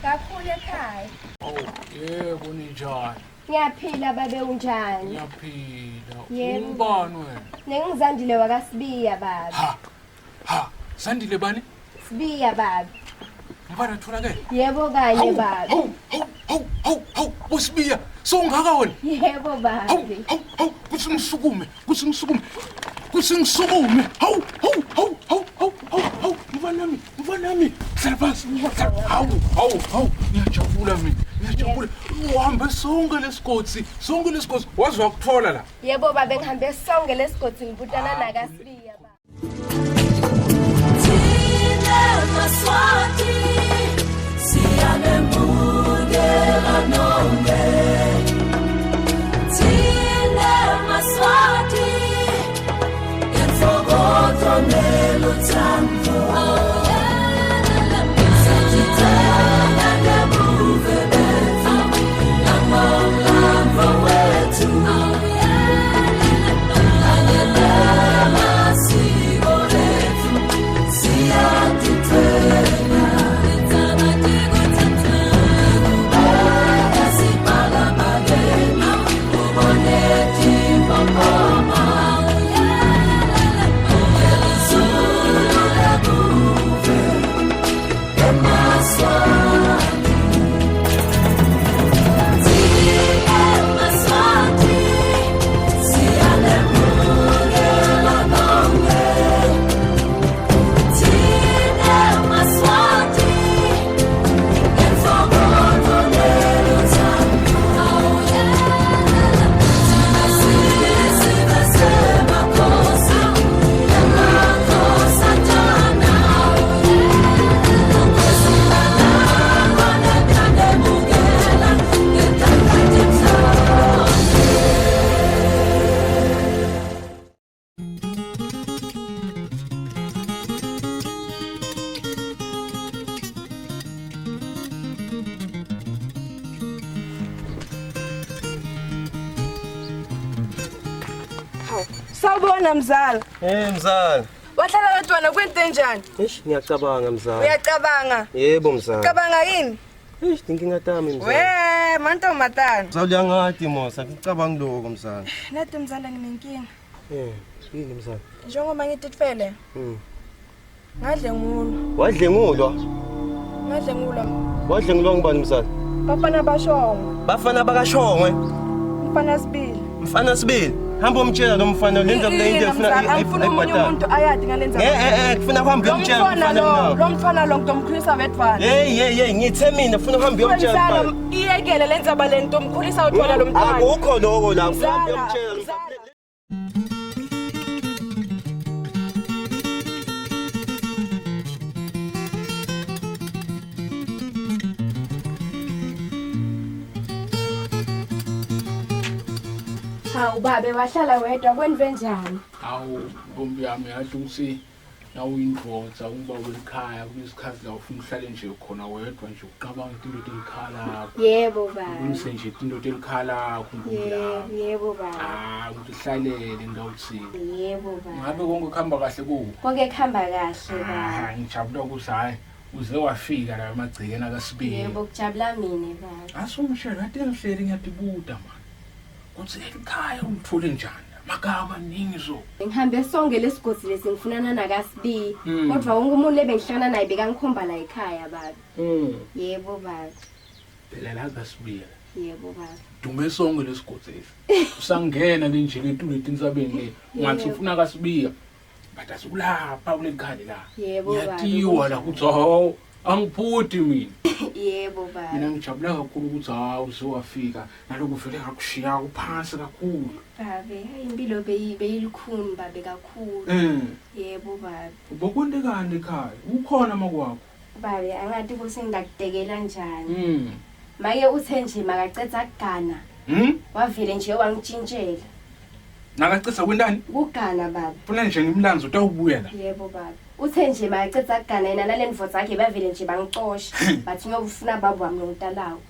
Kakhulu ekhaya. Awu, yebo ninjani? Ngiyaphila babe unjani? Ngiyaphila. Yebo. Ungubani wena? Nengizandile wakaSibiya baba. Ha. Ha, Sandile bani? Sibiya baba. Mfana tholakele. Yebo kanye baba. Hawu, hawu, hawu, hawu, hawu, uSibiya. Sowungaka wena? Yebo Hawu, babe. hawu, hawu, kuthi ngisukume, kuthi ngisukume. Kuthi ngisukume. Hawu, hawu, hawu, hawu, hawu, hawu, hawu, mfanami, mfanami. Hlala phansi. Hlala- Hawu, hawu, hawu, ngiyajabula mina. Ngiyajabula. Uhambe sonke lesigodi, sonke lesigodi. Waze wakuthola la. Yebo babe ngihambe sonke lesigodi ngibutana nakaSibiya baba. Maswati siyanemukela nonke Thina Maswati intokozo neluthando Siyajithanda ngebuve bethu nangomlambo wethu Kanye namasiko ethu siyajithanda Sawubona mzala. Eh mzala. Wahlala wedwana kwento enjani? Eish ngiyacabanga mzala. Uyacabanga? Yebo mzala. Cabanga yini? Eish inkinga tami mzala. We, mantombazana. Mzala uyangati mosa, ngicabanga lokho mzala. Nathi mzala nginenkinga. Eh, yini mzala? Njengoba ngitithwele, Ngadlengulwa. Wadlengulwa? Ngadlengulwa. Wadlengulwa ngubani mzala? Bafana bashongwe. Bafana bakashongwe. Mfana sibili. Mfana sibili. Hamba umtshela lo mfana le nto le into efuna Angifuni omunye umuntu ayadi ngale ndzaba. Eh eh eh kufuna kuhambe Lo uyomtshela mfana umfana lo, mina. lo mfana lo ngitomkhulisa wedvwana. Hey hey hey ngithe mina ufuna uhambe uyomtshela Mzala umfana. iyekele le ndzaba le ngitomkhulisa wedvwana lo mntwana. Akukho lokho la ufuna uhambe Mzala, uyomtshela mzala. Hawu babe wahlala wedwa kwenve njani? Hawu ntombi yami yathi ukuthi nawuyindvodza ungiba welikhaya kunesikhathi la ufuna uhlale nje khona wedwa nje uqabanga into telikhaya lakho. Yebo baba. Ulungise nje into telikhaya lakho ntombi Yebo, yami. yebo baba. Ah, ukuthi uhlalele ngawuthini. Yebo baba. Ngabe konke kuhamba kahle kuwo? Konke kuhamba kahle baba. Ah, ngijabula ukuthi hayi uze wafika la emagcekeni akasibili. Yebo kujabula mina baba. Asumshela kade ngihleli ngiyadibuda mani. Kuthi ekhaya umthole njani? Magama maningi so. Ngihambe sonke lesigodi lesi ngifunana nakaSibi. Mm. Kodwa wonke umuntu ebengihlangana naye bekangikhomba la ekhaya baba. Yebo baba. Phela la kasibili. Yebo baba. Dume sonke lesigodi lesi. Usangena le nje letulo etintsabeni le. Ungathi Yebo. ufuna kaSibiya. But asikulapha kuleli khali la. Yebo baba. Ngiyatiwa la kuthi hawu angiphuti mina. Yebo Mina baba. ngijabula kakhulu ukuthi hawu usewafika naloku vele ngakushiya uphansi kakhulu. Babe, hayi impilo beyi beyilukhuni babe kakhulu. Yebo baba. Ubokwente kani ekhaya? Ukhona makwakho? Babe, angathi kuse ngingakudekela njani. Make uthe nje makacedza kugana. Wavele nje wangitshintshela. Nakacedza kwentani? Kugana baba. Funa nje ngimlandzo utawubuya la. Yebo baba. Uthe nje makacedza kugana yena nale ndvodza yakhe bavele nje bangicosha. Bathi ngiyofuna baba wami longitalawo.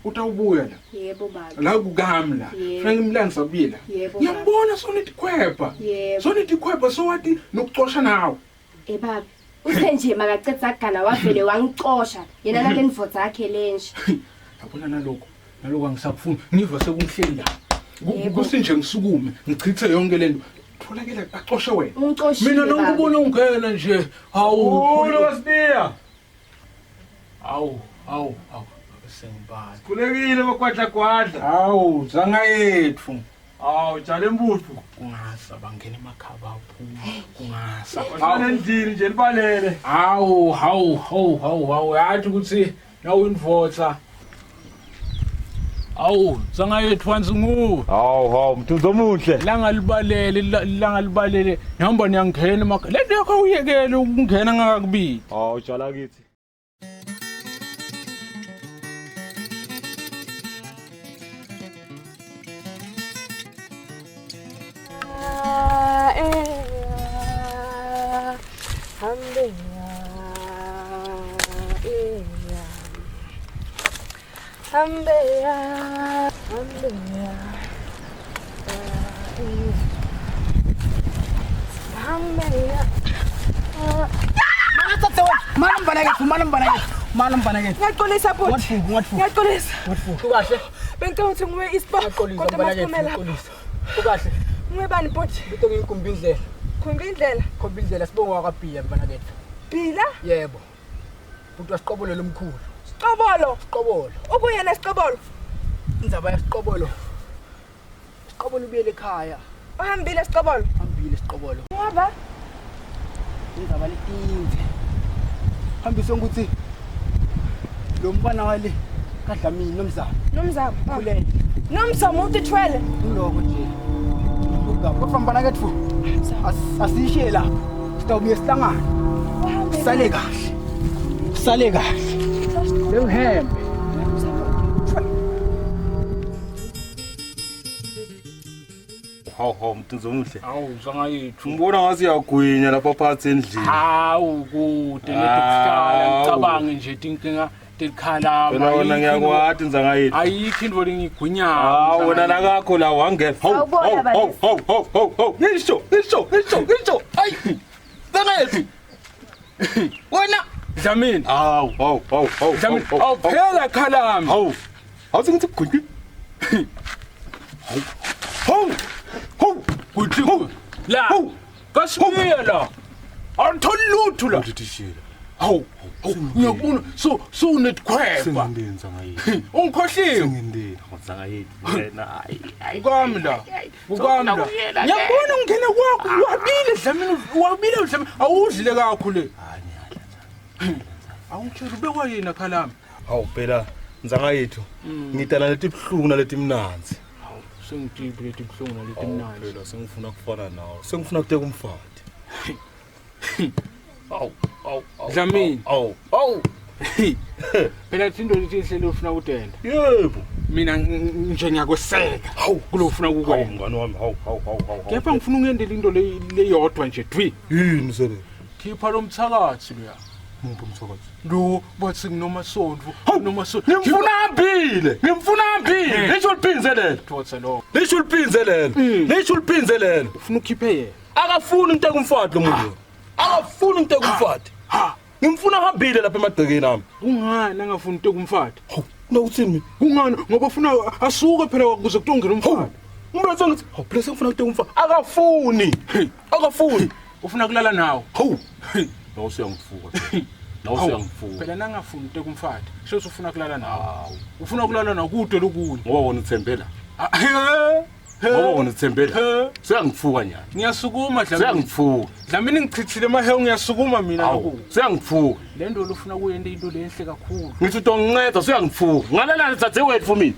Utawubuya la. Yebo baba. La kukami la. Yebo. Funa ngimlandzo abuye la. Yebo, baba. Ngiyambona sonetikhwepha. Yebo. Sonetikhwepha sowati nokucosha nawe. Eh baba. Uthe nje makacedza kugana wavele wangicosha. Yena nale ndvodza yakhe lenje. Yabona nalokho. Nalokho angisakufuni. Ngiva sekungihleli la. Yebo. Kusinje ngisukume ngichithe yonke lento. Tholakele acoshe wena. Ungicoshile Mina baba. nokubona ungena nje. Hawu. Ulo kaSibiya. Hawu, hawu, hawu. Sengibala. Khulekile bogwadla gwadla. Hawu, zanga yethu. Awu jala embuthu. Kungasa bangena emakhaba aphuma. Kungasa. Wahlala endlini nje libalele. Hawu, hawu, hawu, hawu, hawu. Yathi ukuthi nawuyindvodza. Hawu, zanga yethu wanzi nguwe. Hawu hawu mthunzi omuhle. Langa libalele, langa libalele. Nihamba niyangena emakhaya. Le nto yakho awuyekele ukungena ngakakubili. Hawu jala kithi. Mana mfana kethu, mana mfana kethu, mana mfana kethu. Ngiyaxolisa bhuti. Ungathuki, ungathuki. Ngiyaxolisa. Ungathuki. Ukahle? Bengicela ukuthi ngiwe ispa. Ngiyaxolisa Kodwa mfana kethu, masiphumela. ngiyaxolisa. Ukahle? Ngiwe bani bhuti? Bito ngiyikhomba indlela. Khomba indlela. Khomba indlela sibonga wakabhiya mfana kethu. Bhila, Yebo. Bhuti wasiqobolo lomkhulu. Siqobolo. Siqobolo. Ukuyena Siqobolo. Indzaba yasiqobolo. Siqobolo ubuyele ekhaya. Uhambile Siqobolo. Hambile siqobolo. Ngoba Indzaba letinze. Hambiswe ukuthi lo mfana wale kaDlamini nomzamo. Nomzamo. Khulele. Nomzamo utithwele. Ngiloko nje. Ugaba kodwa mfana kethu. Asishiye lapho. Sitawubuye sihlangane. Uhambe. Sale kahle. Sale kahle. Lengihembe. Hawu hawu mthunzi omuhle. Hawu, zanga yethu. Ngibona ngathi uyagwinya lapha phansi endlini. Hawu kude lethu kuhlala Hawu. ngicabange nje tinkinga telikhalama. Phela wena ngiyakwati nzanga yethu. Ayikho into lengigwinyayo. Hawu wena lakakho la wangena. Hawu Sawubona, hawu hawu Balisi. hawu hawu hawu hawu. Ngisho ngisho ngisho ngisho. Hayi. Nzanga yethu. Wena. Dlamini. Hawu hawu hawu hawu. Dlamini, hawu, hawu, awuphela khalami. Hawu. Hawu sengithi gwinyi. Hawu. Hawu. Hawu. Kuthi la. Hawu. Kasibuya la. Awutholi lutho la. Uthishela. Hawu, hawu, ngiyakubona so so unetikhwepha. Sengindeni nzanga yethu. Ungikhohliwe. Sengindeni nzanga yethu. Wena hayi. Kukami la. Kukami la. Ngiyakubona ungena kwakho wabile Dlamini, wabile Dlamini. Awudlile kakho le. Hayi ngiyadla. Awungitshela ubekwa yini khalami? Hawu phela nzanga yethu. Ngidala leti buhlungu naleti mnanzi. Hawu, sengitiphi leti buhlungu naleti mnandi. Phela sengifuna kufana nawe. Sengifuna kuteka umfati. Hawu hawu hawu. Dlamini. Hawu hawu. Phela into leti inhlelo ufuna kutenda. Yebo. Mina nje ngiyakweseka. Hawu. Kulo ufuna Hawu kukwenza. mngani wami hawu hawu hawu hawu. Kepha ngifuna ukuyendela into leyodwa nje dwi. Yini sele? Khipha lo mthakathi loya. Muphi umthakathi? Lo bathi nginomasonto, nomasonto. Ngimfuna hambile. Ngimfuna hambile. Lisho liphinze lelo. Thotha lo. Lisho liphinze lelo. Lisho liphinze lelo. Ufuna ukhiphe yena. Akafuni umteka umfati lo muntu. Akafuni umteka umfati. Ha, Ngimfuna hambile lapha emagcekeni ami. kungani angafuni into kumfati? Hawu, nokuthini mina? Kungani ngoba ufuna asuke phela kuze kutongena umfati. Umuntu sengithi, hawu phela sengifuna ukuteka umfati. Akafuni. Akafuni. Ufuna kulala nawe. Hawu. La usuyangifuka. La usuyangifuka. Phela nangafuni into kumfati, sho ufuna kulala nawe. Ufuna kulala nawe kude lokunye. Ngoba wona uthembela. Ah, he, he, Ngoba wona uthembela. he. Seyangifuka nyana. Ngiyasukuma Dlamini. Seyangifuka. Dlamini ngichithile emahewu ngiyasukuma mina Hawu, lokhu. seyangifuka. Le nto lofuna kuyenta into lenhle kakhulu. Ngithi utonginceda seyangifuka. Ngalala dzadze wethu mina.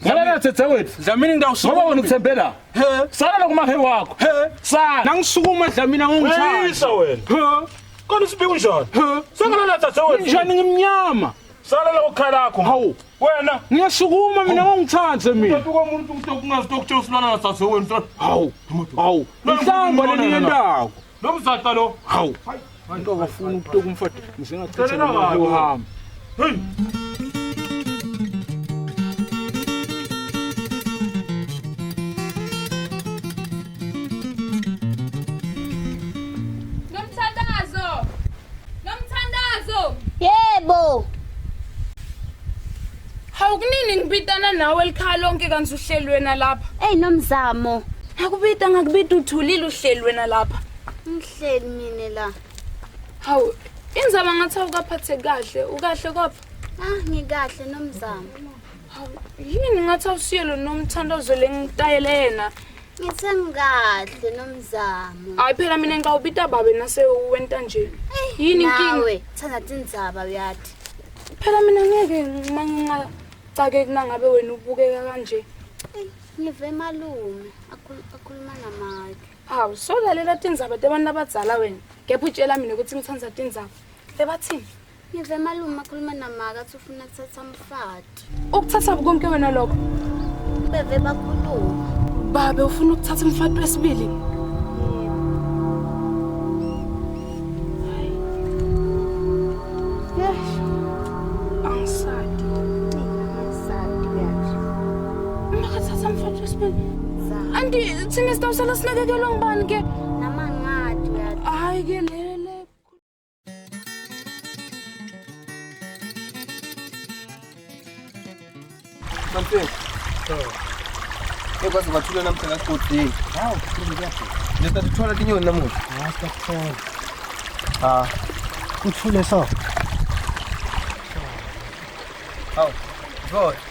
Ngalala dzadze wethu. Dlamini Ngoba ngitawusukuma. wena uthembela. He. Sala kumahe wakho. He. Sala. Nangisukuma Dlamini angingithandi. Uyisa wena. He. Kona usibika unjani? He. Sengalala dzadze wethu. Njani ngimnyama? Sala la ukhala lakho. Hawu. Wena Ngiyasukuma mina ngongithathe mina. Umuntu komuntu umuntu ungazi ukutshela usilwana nasase wena. Hawu. Hawu. Inhlamba leliyendako. Lo mzata lo. Hawu. Into abafuna ukutoka umfati ngisengachitha Celela kabi. uhamba. Hey. Nomthandazo. Nomthandazo. Yebo. Hawu kunini ngibitana nawe elikhaya lonke kanti uhleli wena lapha. Ey nomzamo. Ngakubita ngakubita uthulile uhleli wena lapha. Ngihleli mina la. Hawu inzaba ngathi awukaphathe kahle, ukahle kopha. Ah ngikahle nomzamo. Hawu yini ngathi awusiyelo nomthandazo lengitayele yena. Ngithe ngikahle nomzamo. Hayi phela mina ngawubita babe nase wenta nje. Yini inkinga? Nawe thanda tindzaba uyathi. Phela mina ngeke uma ngingacake kunangabe wena ubukeka kanje. Ey ngive malume akhuluma namake. Hawu solalela tindzaba tabantu abadzala wena. Kepha utshela mina ukuthi ngithanda tindzaba. Bebathini? Ngive malume akhuluma namake athi ufuna kuthatha umfati. Ukuthatha konke wena lokho. Beve bakhuluma. Babe ufuna ukuthatha umfati wesibili. Yesh. Angisadi. Angisadi uyathi. Makathatha umfati wesibili. Anti thina sitawusala sinakekelwa ngubani ke? Namangadi uyathi. Hayi ke lele. Mfethu. Ekwazi bathula namhla kasigodini. Hawu, kuyaphila. Nje tinyoni namuhla. Hayi siyakuthola. Ah, Uthule so. hawu. Mfowethu,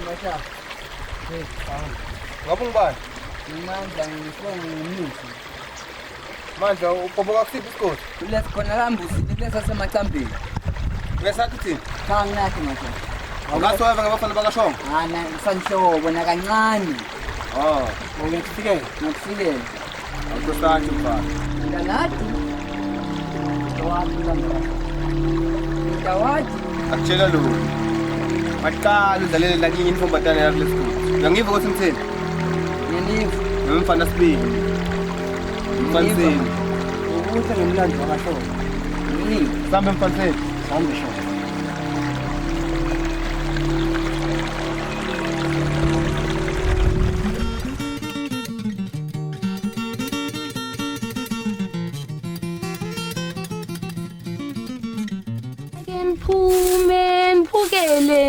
Masha. Hey, hawu. ngabe ungubani? Mandla ngisibonga ngemithi. Mandla uqoboka kusiphi isigodi? Kulesi khona la mbuzi kulesa semacambini. Uyasathi uthini? Cha nginathi masha. Ungathi weva ngabafana bakashongo? Hana sanhlobo nakancane. Oh, Ngiyakufikela. Ngiyakufikela. awutosathi mfana. Nganadi. Wathi kamra. Ngawadi. Akutshela lo. Maqala udlalele lakinye intombazane yakule sigodi. Uyangiva ukuthi ngithini? Ngiyaniva. Noma mfana sibili. Mfaniseni. Ukuthi ngomlando wakashongo. Yini? Sambe mfaniseni. Sambe shongo. Ake niphume niphukele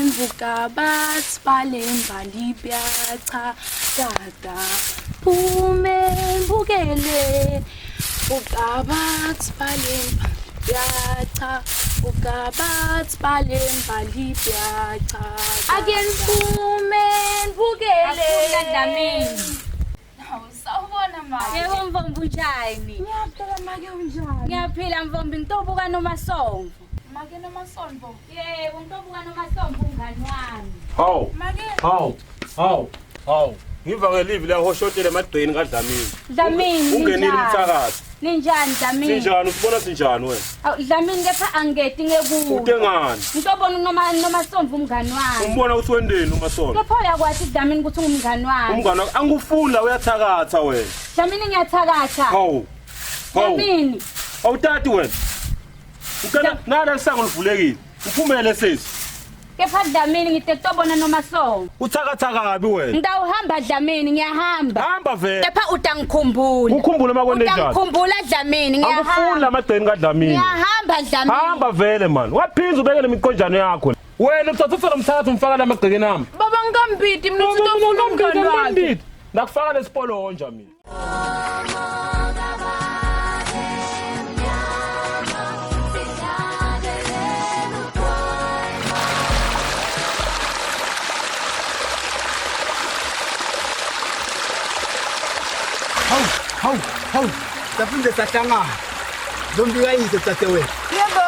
mvukabathi balembali byacha tata. Phume niphukele mvukabathi balembali byacha ukabathi balembali byacha. Ake niphume niphukele. Akhula Dlamini. Hawu sawubona make. Yebo mfombi unjani? Ngiyaphila make unjani? Ngiyaphila mfombi ngitobuka nomasongo. Make nomasonvo. Yebo ngitobuka nomasongo umngani wami. Hawu. Make Hawu. Hawu. Hawu. Ngiva ngelivi la hoshotele emagceni kaDlamini. Dlamini Ungenile ninjani? umthakathi. Ninjani Dlamini? Sinjani usibona sinjani wena? Awu Dlamini kepha angeti ngekuwe. Ute ngani? Ngitobona noma nomasongo umngani wami. Umbona ukuthi wendeni umasonto. Kepha uyakwati Dlamini ukuthi ungumngani wami. Umngane wakho angikufuni la uyathakatha wena. Dlamini ngiyathakatha. Hawu. Hawu. Dlamini. Awutati wena. Ucela nala lisango livulekile. Uphumele sisi. Kepha Dlamini ngite kutobona nomasongo. Uthakatha kabi wena. Ngitawuhamba Dlamini ngiyahamba. Hamba vele. Kepha utangikhumbula. Ukhumbule makwende njani? Utangikhumbula Dlamini Angikufuni ngiyahamba. lamagceni kaDlamini. Ngiyahamba Dlamini. Hamba vele man. Waphinza ubeke lemiqonjane yakho. Wena uthatha lo mthakathi umfaka lamagcekeni ami. Baba ngikambiti mina uthi utofuna umngani wakhe. Ndakufaka lesipolonja mina. Hawu, hawu, hawu. Saphinde sahlangana. Zombika yise tsatse wena. Yebo,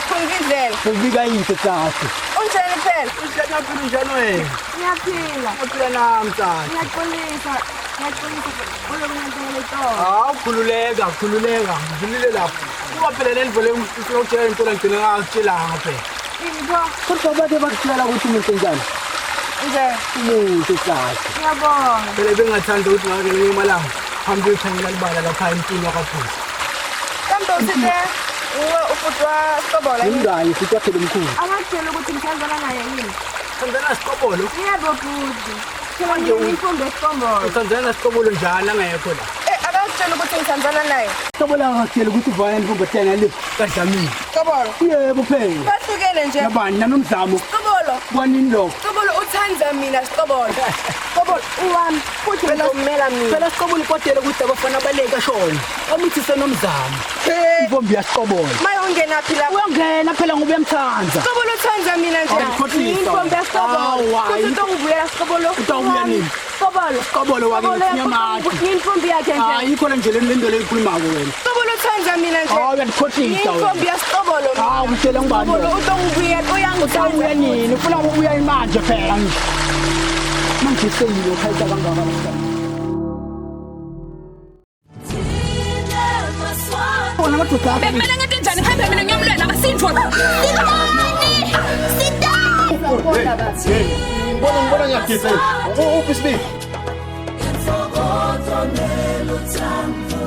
khulukindlela. Ubika yise tsatse. Unjani phela? Uyaphila njani wena? Ngiyaphila. Uyaphila nami tsatse. Ngiyaxolisa. Ngiyaxolisa kulokunyathela itolo. Hawu khululeka, khululeka. Ngidlulile lapho. Kuba phela le ndlela ufuna ukutshela into la ngigcine ngakutshelanga phela. Ini pho? Kodwa bake bakutshela ukuthi umuntu njani? Nje. Umuntu kahle. Ngiyabonga. Phela bengathanda ukuthi ngake ngelinye amalanga hambe uyothengela libala lapha emtini wakaphuzi. Kambe uthinte uwe ufutwa Siqobolo yini? Ngimngani futhi wakhe lomkhulu. Angakutshela ukuthi ngithandana naye yini? Thandana Siqobolo? Yebo bhuti. Phela ngiyimfundo eSiqobolo. Uthandana naSiqobolo njani angekho la? Eh akakutshela ukuthi ngithandana naye. Siqobolo akakutshela ukuthi uvaya intombatana le kaDlamini. Siqobolo. Yebo phela. Bahlukene nje. Nabani nanomzamo. Siqobolo. Kwanini lokho? Siqobolo uthanda mina Siqobolo. Siqobolo uwami futhi ngizomela mina. Phela Siqobolo kwadela ukuthi abafana baleka shona. Amithise nomzamo. Intombi yaSiqobolo. Maye ungenaphi lapho? Uyangena phela ngoba uyamthanda. Siqobolo uthanda mina nje. Awukhohlisa. Ngiyintombi yaSiqobolo. Awu, hayi. Futhi utongibuyela Siqobolo. Utawubuya nini? Siqobolo. Siqobolo wake nginyamati. Ngiyintombi yakhe nje. Ayikho le nje le nto leyikhulumako wena. Siqobolo uthanda mina nje. Hawu uyandikhohlisa wena. Ngiyintombi yaSiqobolo. mina. Hawu utshela ngubani Siqobolo lokho? utongibuyela uyangithanda. Utawubuya nini? Ufuna ukubuya manje phela nje. Manje seyilo khayisa kangaka la. Bona amadoda akho. Bekumele ngente njani ngihambe mina ngiyomlwela abasindvo. Ngibona ngibona ngiyagida. Uphi isibili? Intokozo neluthando.